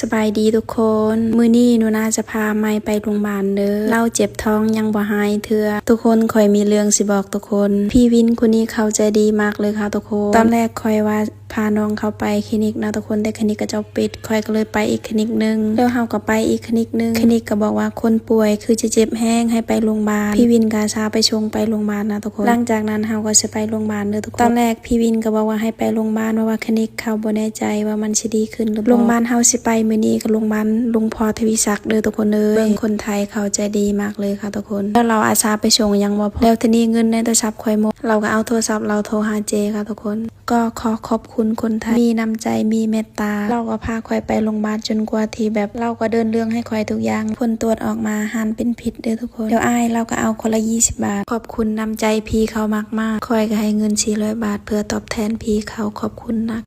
ສະບາຍດີທຸກຄົນ, ມື້ນີ້ໜູນາຈະພາໄມໄປໂຮງບານເດີ. ລາວເຈັບທ້ອງຍັງບໍ່ຫາຍເທື່ອ. ທຸກຄົນ, ຂ້ອຍມີເລື່ອງຊິບອກທຸກຄົນ. ພີ່ວິນຄົນນີ້ເຂົາໃຈດີມາກເລີຍຄ່ະທຸກຄົນ. ຕອນແລກຂ້ອຍວ່າພານ້ອງເຂົາໄປຄລີນິກເນາະທຸກຄົນ, ແຕ່ຄລີນິກເຂົາເຈົ້າປິດ, ຂ້ອຍກໍເລີຍໄປອີກຄລີນິກໜຶ່ງ. ແລ້ວເຮົາກໍໄປອີກຄລີນິກໜຶ່ງ, ຄລີນິກກໍບອກວ່າຄົນປ່ວຍຄືຈະເຈັບແຮງ, ໃຫ້ໄປໂຮງບານ. ພີ່ວິນກໍອາສາໄປສົ່ງໄປໂຮງບານນະທຸກຄົນ. ຫຼັງຈາກນັ້ນເຮົາກໍຊິໄປໂຮງບານເດີທຸກຄົນ. ຕອນແລກ ພີ່ວິນກໍບອກວ່າໃຫ້ໄປໂຮງບານ, ເພາະວ່າຄລີນິກເຂົາບໍ່ແນ່ໃຈວ່າມັນຊິດີຂຶ້ນຫຼືບໍ່. ໂຮງບານເຮົາຊິໄປມື້ນີ້ກໍໂຮງບານຫຼວງພໍ່ທະວີສັກເດີທຸກຄົນເອີຍ. ເບິ່ງຄົນໄທເຂົາໃຈດີມາກເລີຍຄ່ະທຸກຄົນ. ແລ້ວລາວອາສາໄປສົ່ງຍັງບໍ່ພໍ, ແລ້ວທີນີ້ເງິນໃນໂທລະສັບຂ້ອຍໝົດ, ລາວກໍເອົາໂທລະສັບລາວໂທຫາເຈຄ່ະທຸກຄົນ. ກໍຂໍຂອບຄຸນຄົນໄທ ມີນ້ຳໃຈ ມີເມດຕາ. ລາວກໍພາຂ້ອຍໄປໂຮງບານຈົນກວ່າທີ່ແບບ ລາວກໍເດີນເລື່ອງໃຫ້ຂ້ອຍທຸກຢ່າງ. ຜົນຕວດອອກມາ ອາຫານເປັນພິດເດີທຸກຄົນ. ແລ້ວອ້າຍລາວກໍເອົາຄົນລະຊາວບາດ. ຂອບຄຸນນ້ຳໃຈພີ່ເຂົາມາກໆ. ຂ້ອຍກໍໃຫ້ເງິນສີ່ຮ້ອຍບາດເພື່ອຕອບແທນພີ່ເຂົາ. ຂອບຄຸນນະ.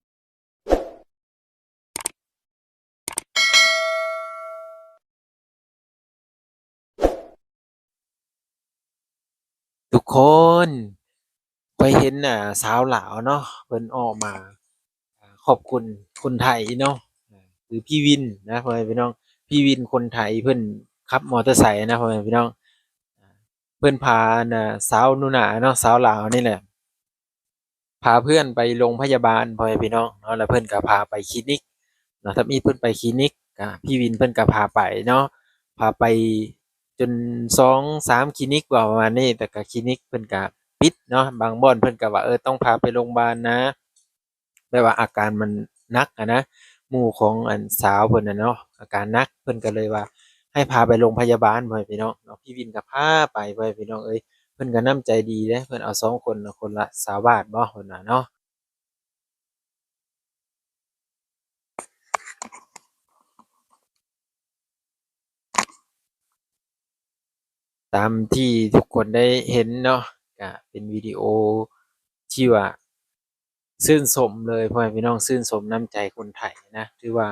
ທຸກຄົນ, ຂ້ອຍເຫັນ ອ່າ ຊາວລາວເນາະ ເພິ່ນອອກມາ ອ່າ ຂອບຄຸນຄົນໄທເນາະ ຄືພີ່ວິນນະ ພໍ່ແມ່ພີ່ນ້ອງ. ພີ່ວິນຄົນໄທ ເພິ່ນຂັບມໍເຕີໄຊນະ ພໍ່ແມ່ພີ່ນ້ອງ. ເພິ່ນພາ ອັນ ອ່າ ສາວໜູນາເນາະ ສາວລາວນີ້ແຫຼະ ພາເພື່ອນໄປໂຮງພະຍາບານ ພໍ່ແມ່ພີ່ນ້ອງເນາະ, ແລ້ວເພິ່ນກໍພາໄປຄລີນິກເນາະ. ທຳອິດເພິ່ນໄປຄລີນິກ ກະ ພີ່ວິນເພິ່ນກໍພາໄປເນາະ, ພາໄປຈົນສອງສາມຄລີນິກ ວ່າປະມານນີ້, ແຕ່ກະຄລີນິກເພິ່ນກະປິດເນາະ. ບາງບ່ອນເພິ່ນກະວ່າ ເອີ ຕ້ອງພາໄປໂຮງບານນະ ແບບວ່າອາການມັນໜັກຫັ້ນນະ, ໝູ່ຂອງອັນສາວເພິ່ນນະເນາະ ອາການໜັກ ເພິ່ນກໍເລີຍວ່າໃຫ້ພາໄປໂຮງພະຍາບານ ພໍ່ແມ່ພີ່ນ້ອງເນາະ. ພີ່ວິນກໍພາໄປ ພໍ່ແມ່ພີ່ນ້ອງເອີຍ. ເພິ່ນກໍນ້ຳໃຈດີເດ້, ເພິ່ນເອົາສອງຄົນ ຄົນລະຊາວບາດບໍ ເພິ່ນວ່າເນາະ. ຕາມທີ່ທຸກຄົນໄດ້ເຫັນເນາະ ກະເປັນວິດີໂອທີ່ວ່າ ຊື່ນຊົມເລີຍ ພໍ່ແມ່ພີ່ນ້ອງ, ຊື່ນຊົມນ້ຳໃຈຄົນໄທນະ. ຖືວ່າ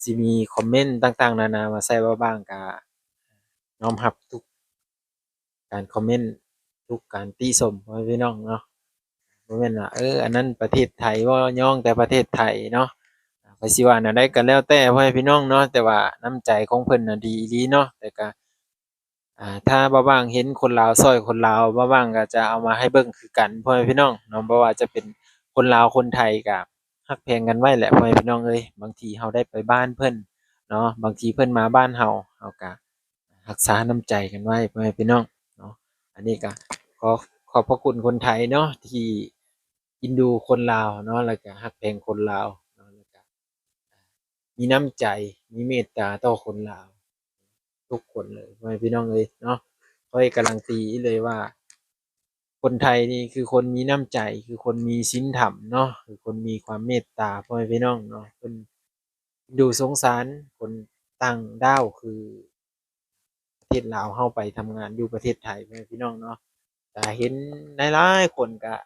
ຊິມີຄອມເມັນຕ່າງໆນານາມາໃສ່ບ່າວບ່າງ ກະຍອມຮັບທຸກການຄອມເມັນ, ທຸກການຕິຊົມ ພໍ່ແມ່ພີ່ນ້ອງເນາະ. ບໍ່ແມ່ນວ່າ ເອີ ອັນນັ້ນປະເທດໄທ ເວົ້າຍ້ອງແຕ່ປະເທດໄທເນາະ. ໃຜຊິວ່າແນວໃດກໍແລ້ວແຕ່ ພໍ່ແມ່ພີ່ນ້ອງເນາະ, ແຕ່ວ່ານ້ຳໃຈຂອງເພິ່ນນະດີອີ່ຫຼີເນາະ. ແຕ່ກະ ອ່າ ຖ້າບ່າວບ່າງເຫັນຄົນລາວຊ່ອຍຄົນລາວ, ບ່າວບ່າງກໍຈະເອົາມາໃຫ້ເບິ່ງຄືກັນ ພໍ່ແມ່ພີ່ນ້ອງເນາະ. ບໍ່ວ່າຈະເປັນຄົນລາວຄົນໄທ ກໍຮັກແພງກັນໄວ້ແຫຼະ ພໍ່ແມ່ພີ່ນ້ອງເອີຍ. ບາງທີເຮົາໄດ້ໄປບ້ານເພິ່ນເນາະ, ບາງທີເພິ່ນມາບ້ານເຮົາ, ເຮົາກໍຮັກສານ້ຳໃຈກັນໄວ້ ພໍ່ແມ່ພີ່ນ້ອງເນາະ. ອັນນີ້ກໍຂໍຂອບພະຄຸນຄົນໄທເນາະ ທີ່ເອັນດູຄົນລາວເນາະ, ແລ້ວກໍຮັກແພງຄົນລາວເນາະ, ແລ້ວກໍ ມີນ້ຳໃຈ ມີເມດຕາຕໍ່ຄົນລາວທຸກຄົນເລີຍ ພໍ່ແມ່ພີ່ນ້ອງເອີຍເນາະ. ຂ້ອຍກາລັນຕີເລີຍວ່າ ຄົນໄທນີ້ຄືຄົນມີນ້ຳໃຈ, ຄືຄົນມີສິນທຳເນາະ, ຄືຄົນມີຄວາມເມດຕາ ພໍ່ແມ່ພີ່ນ້ອງເນາະ. ເພິ່ນເອັນດູສົງສານຄົນຕ່າງດ້າວ ຄື ປະເທດລາວເຮົາໄປທຳງານຢູ່ປະເທດໄທ ພໍ່ແມ່ພີ່ນ້ອງເນາະ, ກະເຫັນຫຼາຍໆຄົນກະ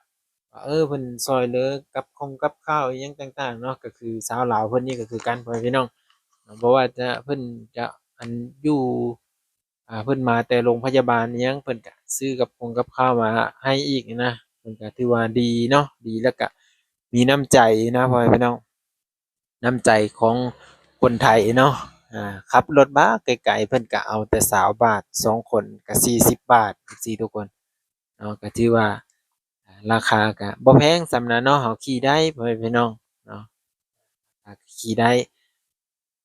ວ່າ ເອີ ເພິ່ນຊ່ອຍເຫຼືອກັບຄົງກັບຂ້າວອີ່ຫຍັງຕ່າງໆເນາະ. ກະຄືຊາວລາວເພິ່ນນີ້ກະຄືກັນ ພໍ່ແມ່ພີ່ນ້ອງ, ບໍ່ວ່າຈະ ເພິ່ນຈະ ອັນ ຢູ່ ອ່າ ເພິ່ນມາແຕ່ໂຮງພະຍາບານອີ່ຫຍັງ ເພິ່ນກະຊື້ກັບຄົງກັບຂ້າວມາໃຫ້ອີກນະ. ເພິ່ນກະຖືວ່າດີເນາະ, ດີ ແລ້ວກະມີນ້ຳໃຈນະ ພໍ່ແມ່ພີ່ນ້ອງ. ນ້ຳໃຈຂອງຄົນໄທເນາະ, ອ່າ ຂັບລົດມາໄກໆ ເພິ່ນກະເອົາແຕ່ຊາວບາດ, ສອງຄົນກະສີ່ສິບບາດ ຈັ່ງຊີ້ທຸກຄົນເນາະ. ກະຖືວ່າ ອ່າ ລາຄາກະບໍ່ແພງສ່ຳນັ້ນເນາະ, ເຮົາຂີ່ໄດ້ ພໍ່ແມ່ພີ່ນ້ອງເນາະ, ອ່າ ຂີ່ໄດ້.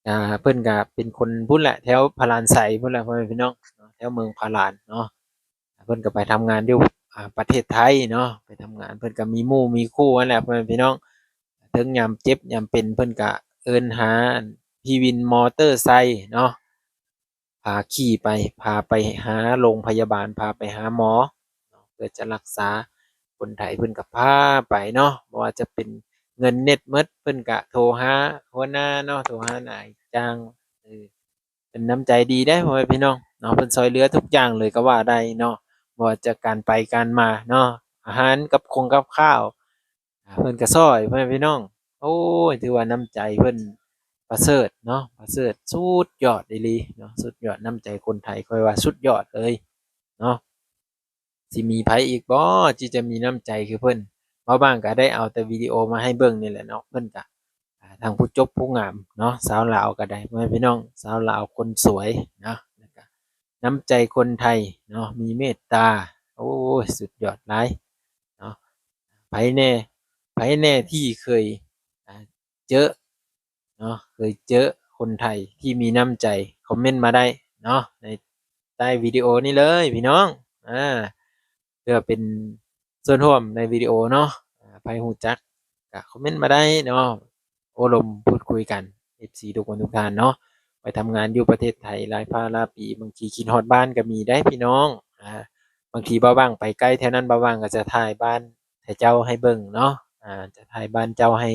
ອ່າ ເພິ່ນກະເປັນຄົນພຸ້ນແຫຼະ ແຖວພະລານໄຊພຸ້ນແຫຼະ ພໍ່ແມ່ພີ່ນ້ອງເນາະ, ແຖວເມືອງພະລານເນາະ. ເພິ່ນກໍໄປທຳງານຢູ່ ອ່າ ປະເທດໄທເນາະ, ໄປທຳງານ ເພິ່ນກໍມີໝູ່ມີຄູ່ຫັ້ນແຫຼະ ພໍ່ແມ່ພີ່ນ້ອງ. ເຖິງຍາມເຈັບຍາມເປັນ ເພິ່ນກໍເອີ້ນຫາ ພີ່ວິນມໍເຕີໄຊເນາະ, ພາຂີ່ໄປ ພາໄປຫາໂຮງພະຍາບານ ພາໄປຫາໝໍເນາະ ເພື່ອຈະລັກສາ. ຄົນໄທເພິ່ນກໍພາໄປເນາະ, ບໍ່ວ່າຈະເປັນເງິນເນັດໝົດ ເພິ່ນກໍໂທຫາຫົວໜ້າເນາະ, ໂທຫານາຍຈ້າງ ເອີ ເປັນນ້ຳໃຈດີເດ້ ພໍ່ແມ່ພີ່ນ້ອງເນາະ, ເພິ່ນຊ່ອຍເຫຼືອທຸກຢ່າງເລີຍກໍວ່າໄດ້ເນາະ, ບໍ່ວ່າຈະການໄປການມາເນາະ, ອາຫານກັບຄົງກັບຂ້າວ ອ່າ ເພິ່ນກໍຊ່ອຍ ພໍ່ແມ່ພີ່ນ້ອງ. ໂອ້ຍ ຖືວ່ານ້ຳໃຈເພິ່ນປະເສີດເນາະ, ປະເສີດ ສຸດຍອດອີ່ຫຼີເນາະ, ສຸດຍອດ. ນ້ຳໃຈຄົນໄທ ຂ້ອຍວ່າສຸດຍອດເລີຍເນາະ. ຊິມີໃຜອີກບໍ່ທີ່ຈະມີນ້ຳໃຈຄືເພິ່ນ? ບ່າວບ່າງກໍໄດ້ເອົາແຕ່ວິດີໂອມາໃຫ້ເບິ່ງນີ້ແຫຼະເນາະ, ເພິ່ນກໍ ອ່າ ທັງຜູ້ຈົບຜູ້ງາມເນາະ ສາວລາວກໍໄດ້ ພໍ່ແມ່ພີ່ນ້ອງ ສາວລາວຄົນສວຍເນາະ ແລ້ວກໍນ້ຳໃຈຄົນໄທເນາະ ມີເມດຕາ ໂອ້ຍ ສຸດຍອດຫຼາຍເນາະ. ໃຜແດ່ ໃຜແດ່ທີ່ເຄີຍ ອ່າ ເຈີເນາະ ເຄີຍເຈີຄົນໄທທີ່ມີນ້ຳໃຈ ຄອມເມັນມາໄດ້ເນາະ ໃນໃຕ້ວິດີໂອນີ້ເລີຍພີ່ນ້ອງ ອາ ເພື່ອເປັນສ່ວນຮ່ວມໃນວິດີໂອເນາະ. ອາ ໃຜຮູ້ຈັກກໍຄອມເມັນມາໄດ້ເນາະ ໂອ້ລົມພູດຄຸຍກັນ ເອັຟຊີ ທຸກຄົນທຸກທ່ານເນາະ. ໄປທຳງານຢູ່ປະເທດໄທຫຼາຍພາຫຼາຍປີ ບາງທີຄິດຮອດບ້ານກໍມີໄດ໋ພີ່ນ້ອງ. ອາ ບາງທີບ່າວຫວ່າງໄປໃກ້ແຖວນັ້ນ ບ່າວຫວ່າງກໍຈະຖ່າຍບ້ານ ໃຫ້ເຈົ້າໃຫ້ເບິ່ງເນາະ ອາ ຈະຖ່າຍບ້ານເຈົ້າໃຫ້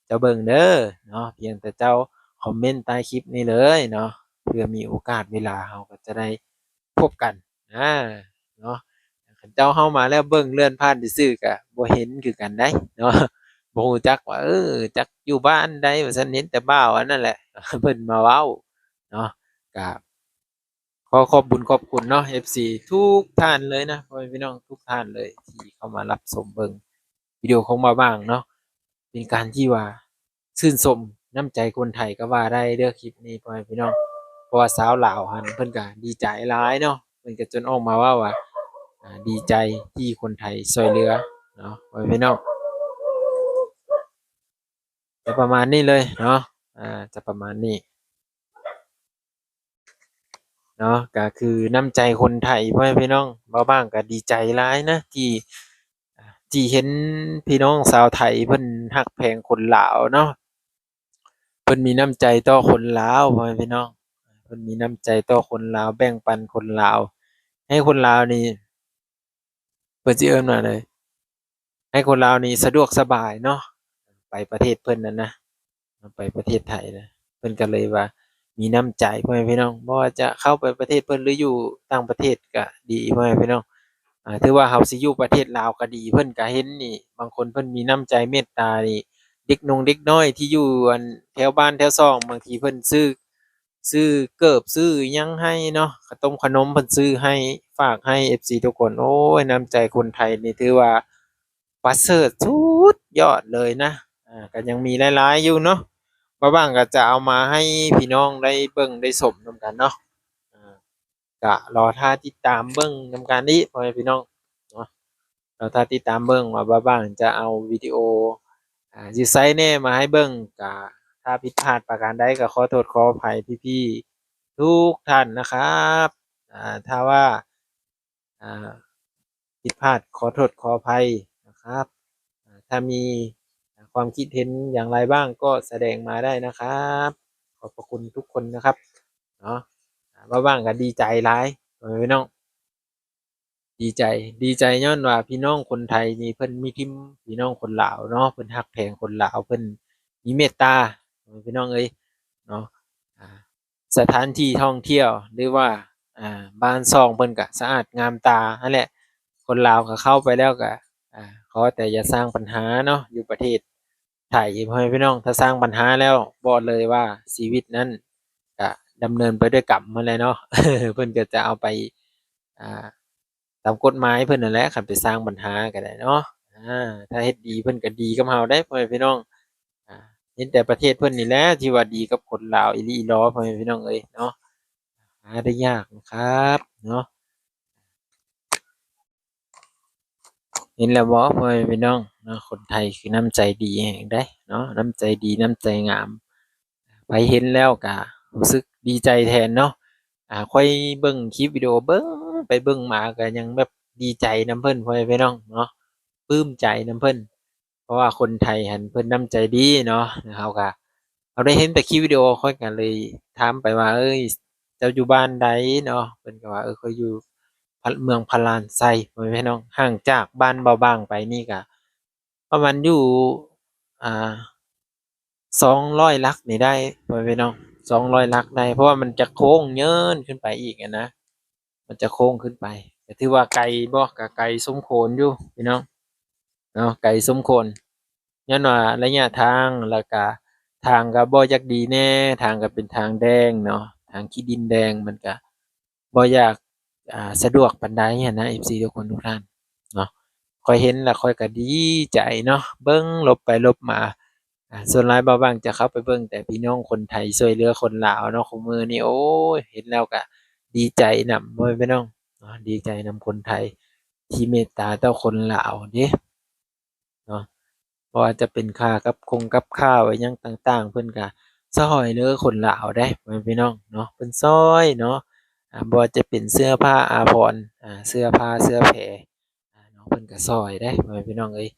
ເຈົ້າເບິ່ງເດີເນາະ. ພຽງແຕ່ເຈົ້າຄອມເມັນໃຕ້ຄລິບນີ້ເລີຍເນາະ ເພື່ອມີໂອກາດເວລາເຮົາກໍຈະໄດ້ພົບກັນ ອາ ເນາະ. ຄັນເຈົ້າເຮົາມາແລ້ວເບິ່ງເລື່ອນຜ່ານຊື່ໆ ກໍບໍ່ເຫັນຄືກັນໄດ໋ເນາະ ບໍ່ຮູ້ຈັກວ່າ ເອີ ຈັກຢູ່ບ້ານໃດວ່າຊັ້ນ ເຫັນແຕ່ບ່າວອັນນັ້ນແຫຼະ ເພິ່ນມາເວົ້າເນາະ. ກໍ ຂໍຂອບບຸນຂອບຄຸນເນາະ ເອັຟຊີ ທຸກທ່ານເລີຍນະ ພໍ່ແມ່ພີ່ນ້ອງທຸກທ່ານເລີຍ ທີ່ເຂົ້າມາຮັບຊົມເບິ່ງວິດີໂອຂອງບ່າວຫວ່າງເນາະ. ເປັນການທີ່ວ່າຊື່ນຊົມນ້ຳໃຈຄົນໄທກໍວ່າໄດ້ເດີຄລິບນີ້ ພໍ່ແມ່ພີ່ນ້ອງ ເພາະວ່າຊາວລາວຫັ້ນເພິ່ນກໍດີໃຈຫຼາຍເນາະ ເພິ່ນກໍຈົນອອກມາເວົ້າວ່າ ອາ ດີໃຈທີ່ຄົນໄທຊ່ວຍເຫຼືອເນາະ ພໍ່ແມ່ພີ່ນ້ອງ. ຈະປະມານນີ້ເລີຍເນາະ ອາ ຈະປະມານນີ້ເນາະ ກໍຄືນ້ຳໃຈຄົນໄທ ພໍ່ແມ່ພີ່ນ້ອງ. ບ່າວຫວ່າງກໍດີໃຈຫຼາຍນະ ທີ່ ທີ່ເຫັນພີ່ນ້ອງຊາວໄທເພິ່ນຮັກແພງຄົນລາວເນາະ ເພິ່ນມີນ້ຳໃຈຕໍ່ຄົນລາວ ພໍ່ແມ່ພີ່ນ້ອງ ເພິ່ນມີນ້ຳໃຈຕໍ່ຄົນລາວ ແບ່ງປັນຄົນລາວ ໃຫ້ຄົນລາວນີ້ ເພິ່ນຊິເອີ້ນວ່າໃດ ໃຫ້ຄົນລາວນີ້ສະດວກສະບາຍເນາະ ໄປປະເທດເພິ່ນນັ້ນນະ ໄປປະເທດໄທນະ ເພິ່ນກໍເລີຍວ່າມີນ້ຳໃຈ ພໍ່ແມ່ພີ່ນ້ອງ. ບໍ່ວ່າຈະເຂົ້າໄປປະເທດເພິ່ນ ຫຼື ຢູ່ຕ່າງປະເທດກໍດີ ພໍ່ແມ່ພີ່ນ້ອງ ອາ ຖືວ່າເຮົາຊິຢູ່ປະເທດລາວກໍດີ ເພິ່ນກໍເຫັນນີ້ ບາງຄົນເພິ່ນມີນ້ຳໃຈເມດຕານີ້ ເດັກນົງເດັກນ້ອຍທີ່ຢູ່ອັນແຖວບ້ານແຖວຊ່ອງ ບາງທີເພິ່ນຊື້ ຊື້ເກີບຊື້ຫຍັງໃຫ້ເນາະ ຂະຕົມຂະໜົມເພິ່ນຊື້ໃຫ້ ຝາກໃຫ້ ເອັຟຊີ ທຸກຄົນ. ໂອ້ຍ ນ້ຳໃຈຄົນໄທນີ້ຖືວ່າປະເສີດສຸດຍອດເລີຍນະ ອາ ກໍຍັງມີຫຼາຍໆຢູ່ເນາະ ບ່າວຫວ່າງກໍຈະເອົາມາໃຫ້ພີ່ນ້ອງໄດ້ເບິ່ງໄດ້ຊົມນຳກັນເນາະ ອາ ກະລໍຖ້າຕິດຕາມເບິ່ງນຳກັນອີກ ພໍ່ແມ່ພີ່ນ້ອງເນາະ. ລໍຖ້າຕິດຕາມເບິ່ງວ່າບ່າວຫວ່າງຈະເອົາວິດີໂອ ອາ ຢູ່ໃສແດ່ມາໃຫ້ເບິ່ງ. ກະຖ້າຜິດພາດປະການໃດກໍຂໍໂທດຂໍອະໄພພີ່ໆທຸກທ່ານນະຄັບ ອາ ຖ້າວ່າ ອາ ຜິດພາດຂໍໂທດຂໍອະໄພນະຄັບ ອາ ຖ້າມີຄວາມຄິດເຫັນຢ່າງໃດບ້າງກໍສະແດງມາໄດ້ນະຄັບ. ຂອບພະຄຸນທຸກຄົນນະຄັບເນາະ ອາ ບ່າວຫວ່າງກໍດີໃຈຫຼາຍ ພໍ່ແມ່ພີ່ນ້ອງ ດີໃຈ ດີໃຈຍ້ອນວ່າພີ່ນ້ອງຄົນໄທນີ້ເພິ່ນມີທິມພີ່ນ້ອງຄົນລາວເນາະ ເພິ່ນຮັກແພງຄົນລາວ ເພິ່ນມີເມດຕາ ພີ່ນ້ອງເອີຍເນາະ. ອາ ສະຖານທີ່ທ່ອງທ່ຽວ ຫຼືວ່າ ອາ ບ້ານຊ່ອງເພິ່ນກະສະອາດງາມຕາຫັ້ນແຫຼະ ຄົນລາວກໍເຂົ້າໄປແລ້ວກະ ອາ ຂໍແຕ່ຢ່າສ້າງບັນຫາເນາະ ຢູ່ປະເທດໄທ ພໍ່ແມ່ພີ່ນ້ອງ. ຖ້າສ້າງບັນຫາແລ້ວ ບອກເລີຍວ່າຊີວິດນັ້ນກະດຳເນີນໄປດ້ວຍກຳຫັ້ນແຫຼະເນາະ ເພິ່ນກໍຈະເອົາໄປ ອາ ຕາມກົດໝາຍເພິ່ນນັ້ນແຫຼະ ຄັນໄປສ້າງບັນຫາກໍໄດ້ເນາະ. ອາ ຖ້າເຮັດດີເພິ່ນກໍດີກັບເຮົາໄດ໋ ພໍ່ແມ່ພີ່ນ້ອງ ອາ ເຫັນແຕ່ປະເທດເພິ່ນນີ້ແຫຼະທີ່ວ່າດີກັບຄົນລາວອີ່ຫຼີອີ່ຫຼໍ ພໍ່ແມ່ພີ່ນ້ອງເອີຍເນາະ ຫາໄດ້ຍາກນະຄັບເນາະ. ເຫັນແລ້ວບໍ່ ພໍ່ແມ່ພີ່ນ້ອງເນາະ ຄົນໄທຄືນ້ຳໃຈດີແຮງໃດ໋ເນາະ ນ້ຳໃຈດີ ນ້ຳໃຈງາມ ໃຜເຫັນແລ້ວກະຮູ້ສຶກດີໃຈແທນເນາະ. ອາ ຂ້ອຍເບິ່ງຄລິບວິດີໂອ ເບິ່ງໄປເບິ່ງມາກະຍັງແບບດີໃຈນຳເພິ່ນ ພໍ່ແມ່ພີ່ນ້ອງເນາະ ປຶ້ມໃຈນຳເພິ່ນ ເພາະວ່າຄົນໄທຫັ້ນເພິ່ນນ້ຳໃຈດີເນາະ. ເຮົາກະ ເຮົາໄດ້ເຫັນແຕ່ຄລິບວິດີໂອ ຂ້ອຍກະເລີຍຖາມໄປວ່າ ເອີຍ ເຈົ້າຢູ່ບ້ານໃດເນາະ ເພິ່ນກໍວ່າ ເອີ ຂ້ອຍຢູ່ ພະ ເມືອງພະລານໄຊ ພໍ່ແມ່ພີ່ນ້ອງ ຫ່າງຈາກບ້ານບ່າວຫວ່າງໄປນີ້ກະປະມານຢູ່ ອາ ສອງຮ້ອຍຫຼັກນີ້ໄດ້ ພໍ່ແມ່ພີ່ນ້ອງ ສອງຮ້ອຍຫຼັກໄດ້ ເພາະວ່າມັນຈະໂຄ້ງເຍີ້ນຂຶ້ນໄປອີກຫັ້ນນະ ມັນຈະໂຄ້ງຂຶ້ນໄປ ກໍຖືວ່າໄກບໍ່ ກໍໄກສົມຄວນຢູ່ພີ່ນ້ອງເນາະ ໄກສົມຄວນ ຍ້ອນວ່າໄລຍະທາງ ແລ້ວກະທາງກໍບໍ່ຈັກດີແດ່ ທາງກໍເປັນທາງແດງເນາະ ທາງຂີ້ດິນແດງ ມັນກະບໍ່ຢາກ ອາ ສະດວກປານໃດຫັ້ນນະ ເອັຟຊີ ທຸກຄົນທຸກທ່ານເນາະ. ຂ້ອຍເຫັນແລ້ວຂ້ອຍກໍດີໃຈເນາະ ເບິ່ງຫຼົບໄປຫຼົບມາ ອ່າ ສ່ວນຫຼາຍບ່າວບ່າງຈະເຂົ້າໄປເບິ່ງແຕ່ພີ່ນ້ອງຄົນໄທຊ່ວຍເຫຼືອຄົນລາວເນາະ. ຄູ່ມື້ນີ້ ໂອ້ຍ ເຫັນແລ້ວກະດີໃຈນຳ ພໍ່ແມ່ພີ່ນ້ອງເນາະ, ດີໃຈນຳຄົນໄທທີ່ເມດຕາຕໍ່ຄົນລາວເດ້ເນາະ. ບໍ່ວ່າຈະເປັນຄ່າກັບຄົງກັບຂ້າວອີ່ຫຍັງຕ່າງໆ ເພິ່ນກະຊ່ອຍເຫຼືອຄົນລາວເດ້ ພໍ່ແມ່ພີ່ນ້ອງເນາະ. ເພິ່ນຊ່ອຍເນາະ, ອ່າ ບໍ່ວ່າຈະເປັນເສື້ອຜ້າອາພອນ ອ່າ ເສື້ອຜ້າເສື້ອແພ ອ່າ ເນາະ, ເພິ່ນກະຊ່ອຍເດ້ ພໍ່ແມ່ພີ່ນ້ອງເອີຍ.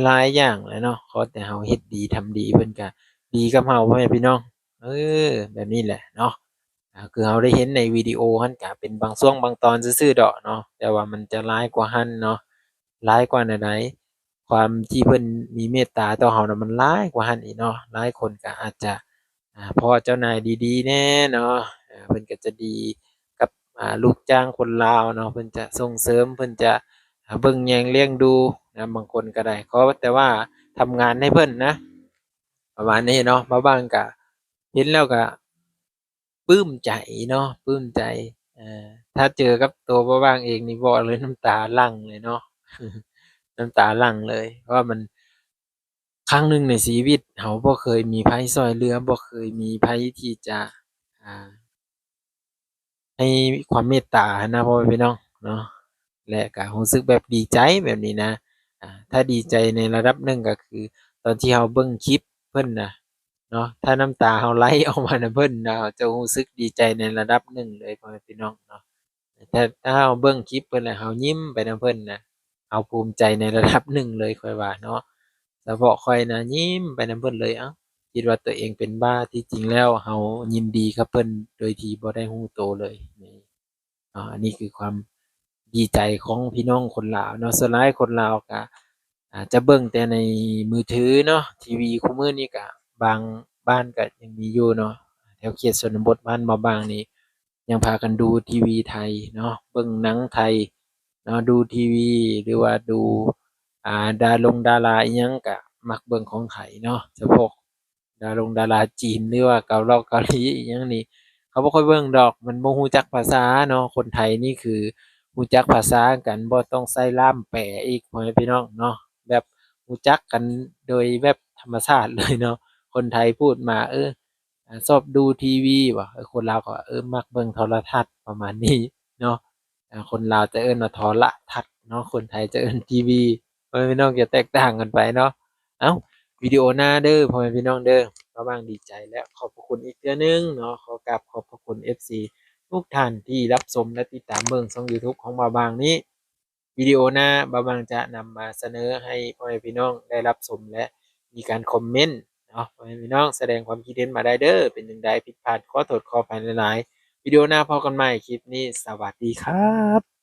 ຫຼາຍໆຢ່າງແຫຼະເນາະ, ຂໍແຕ່ເຮົາເຮັດດີທຳດີ ເພິ່ນກະດີກັບເຮົາ ພໍ່ແມ່ພີ່ນ້ອງ. ເອີ ແບບນີ້ແຫຼະເນາະ. ອ່າ ຄືເຮົາໄດ້ເຫັນໃນວິດີໂອຫັ້ນກະເປັນບາງຊ່ວງບາງຕອນຊື່ໆດອກເນາະ, ແຕ່ວ່າມັນຈະຫຼາຍກວ່າຫັ້ນເນາະ. ຫຼາຍກວ່າແນວໃດ? ຄວາມທີ່ເພິ່ນມີເມດຕາຕໍ່ເຮົານະ ມັນຫຼາຍກວ່າຫັ້ນອີກເນາະ. ຫຼາຍຄົນກະອາດຈະ ອ່າ ພໍ້ເຈົ້ານາຍດີໆແດ່ເນາະ, ເພິ່ນກໍຈະດີກັບ ອ່າ ລູກຈ້າງຄົນລາວເນາະ, ເພິ່ນຈະສົ່ງເສີມ ເພິ່ນຈະ ອ່າ ເບິ່ງແຍງລ້ຽງດູນະ, ບາງຄົນກໍໄດ້ ຂໍແຕ່ວ່າທຳງານໃຫ້ເພິ່ນນະ ປະມານນີ້ເນາະ. ບ່າວບ່າງກະເຫັນແລ້ວກະປຶ້ມໃຈເນາະ, ປຶ້ມໃຈ. ເອີ ຖ້າເຈີກັບໂຕບ່າວບ່າງເອງນີ້ ເວົ້າແລ້ວນ້ຳຕາຫຼັ່ງເລີຍເນາະ, ນ້ຳຕາຫຼັ່ງເລີຍ ເພາະວ່າມັນ ຄັ້ງໜຶ່ງໃນຊີວິດເຮົາບໍ່ເຄີຍມີໃຜຊ່ອຍເຫຼືອ, ບໍ່ເຄີຍມີໃຜທີ່ຈະ ອ່າ ໃຫ້ຄວາມເມດຕາຫັ້ນນະ ພໍ່ແມ່ພີ່ນ້ອງເນາະ, ແລະ ກະຮູ້ສຶກແບບດີໃຈແບບນີ້ນະ. ອ່າ ຖ້າດີໃຈໃນລະດັບໜຶ່ງກໍຄືຕອນທີ່ເຮົາເບິ່ງຄລິບເພິ່ນນະເນາະ, ຖ້ານ້ຳຕາເຮົາໄຫຼອອກມານຳເພິ່ນນະ ເຮົາຈະຮູ້ສຶກດີໃຈໃນລະດັບໜຶ່ງເລີຍ ພໍ່ແມ່ພີ່ນ້ອງເນາະ. ຖ້າ ຖ້າເຮົາເບິ່ງຄລິບເພິ່ນແລ້ວເຮົາຍິ້ມໄປນຳເພິ່ນນະ ເຮົາພູມໃຈໃນລະດັບໜຶ່ງເລີຍ ຂ້ອຍວ່າເນາະ. ສະເພາະຂ້ອຍນະຍິ້ມໄປນຳເພິ່ນເລີຍ, ເອົ້າ ຄິດວ່າຕົວເອງເປັນບ້າ, ທີ່ຈິງແລ້ວເຮົາຍິນດີກັບເພິ່ນໂດຍທີ່ບໍ່ໄດ້ຮູ້ໂຕເລີຍ. ນີ້ເນາະ ອັນນີ້ຄືຄວາມດີໃຈຂອງພີ່ນ້ອງຄົນລາວເນາະ. ສ່ວນຫຼາຍຄົນລາວກະ ອາດຈະເບິ່ງແຕ່ໃນມືຖືເນາະ, ທີວີຄູ່ມື້ນີ້ກະບາງບ້ານກະຍັງມີຢູ່ເນາະ. ແຖວເຂດຊົນນະບົດບ້ານບ່າວບ່າງນີ້ ຍັງພາກັນດູທີວີໄທເນາະ, ເບິ່ງໜັງໄທເນາະ, ດູທີວີ ຫຼືວ່າດູ ອ່າ ດາລົງດາລາອີ່ຫຍັງກະມັກເບິ່ງຂອງໄທເນາະ. ສະເພາະດາລົງດາລາຈີນ ຫຼືວ່າເກົາຫຼອກເກົາຫຼີອີ່ຫຍັງນີ້ ເຂົາບໍ່ຄ່ອຍເບິ່ງດອກ, ມັນບໍ່ຮູ້ຈັກພາສາເນາະ. ຄົນໄທນີ້ຄືຮູ້ຈັກພາສາກັນ ບໍ່ຕ້ອງໃຊ້ລ່າມແປອີກ ພໍ່ແມ່ພີ່ນ້ອງເນາະ, ແບບຮູ້ຈັກກັນໂດຍແບບທຳມະຊາດເລີຍເນາະ. ຄົນໄທພູດມາ ເອີ ອ່າ ຊອບດູທີວີບໍ? ເອີ ຄົນລາວກໍວ່າ ເອີ ມັກເບິ່ງໂທລະທັດ ປະມານນີ້ເນາະ. ອ່າ ຄົນລາວຈະເອີ້ນວ່າໂທລະທັດເນາະ, ຄົນໄທຈະເອີ້ນທີວີ. ພໍ່ແມ່ພີ່ນ້ອງຈະແຕກຕ່າງກັນໄປເນາະ. ເອົ້າ ວິດີໂອໜ້າເດີ ພໍ່ແມ່ພີ່ນ້ອງເດີ. ບ່າວບ່າງດີໃຈ ແລະ ຂອບພະຄຸນອີກເທື່ອໜຶ່ງເນາະ, ຂໍກາບຂອບພະຄຸນເອັຟຊີທຸກທ່ານທີ່ຮັບຊົມ ແລະ ຕິດຕາມເບິ່ງຊ່ອງຢູທູບຂອງບ່າວບ່າງນີ້. ວິດີໂອໜ້າ ບ່າວບ່າງຈະນຳມາສະເໜີໃຫ້ພໍ່ແມ່ພີ່ນ້ອງໄດ້ຮັບຊົມ ແລະ ມີການຄອມເມັນເນາະ. ພໍ່ແມ່ພີ່ນ້ອງສະແດງຄວາມຄິດເຫັນມາໄດ້ເດີ, ເປັນຈັ່ງໃດຜິດພາດ ຂໍໂທດຂໍອະໄພຫຼາຍໆ. ວິດີໂອໜ້າພໍ້ກັນໃໝ່, ຄລິບນີ້ສະຫວັດດີຄັບ.